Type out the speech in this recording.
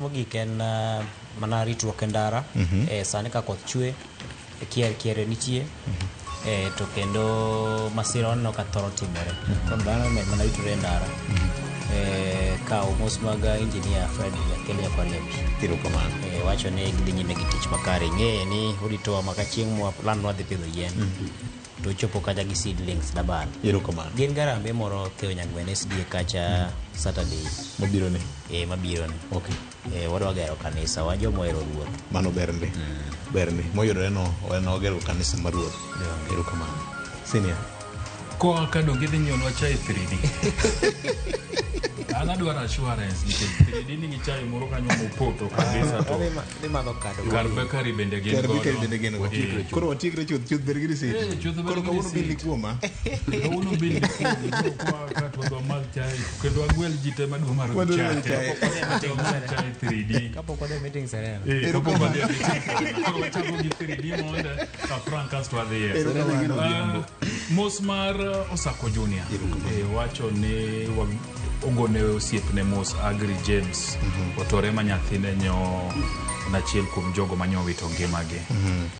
Mogik en mana ritruok e ndara. Sani ka koth chwe, kier kiere nitie. To kendo masira waneno ka thoro timore. Koro dhano omed mana ritore e ndara. Kaw mos mag engineer Fred Jakelo Nyakwar Nyapi. Erokamano. Wacho ni gidhi nyime gi tich makare. Ing'e ni oritowa maka chieng' mwa plan wadhi pidho yien. To ochopo kacha gi seedlings dabal. Erokamano. Gin garambe moro Theo Nyang'wen SDA kacha Saturday. Mabiro ni. Mabiro ni. Okay. Wadwa gero kanisa, wan joma ohero Ruoth. Mano ber ndi. Ber ndi. Moyudore no, en ogero kanisa mar Ruoth. Erokamano. Senior. Koa ka donge idhi nyiewonwa chai 3D. An adwaro assurance nikech 3D nigi chai moro kanyo mopoto kabisa to Dhi madho kado. kar bakery bende gin Kar bakery godo. bende gin go. Eh. Koro watiekre chuth chuth ber gi receipt. Eh, chuth ber Koro gi kawuono bill ni receipt. kuoma. Kawuono bill ni kuomi. Koro koa ka to wadwa madh chai kendo agwel ji te madwa madho Wadwa chai. madho chai. Wadwa madho chai 3D. Kapok wadhi e meeting Serena. Eh, kapok wadhi e meeting Serena. Koro wachako gi 3D mondo ka Frank kasto wadhiye. Erokamano. Ah, mos mar Osako Junior wacho ni ogone osiepne mos Agri James otore ma nyathine nyo en achiel kuom jogo manyowito ngimagi.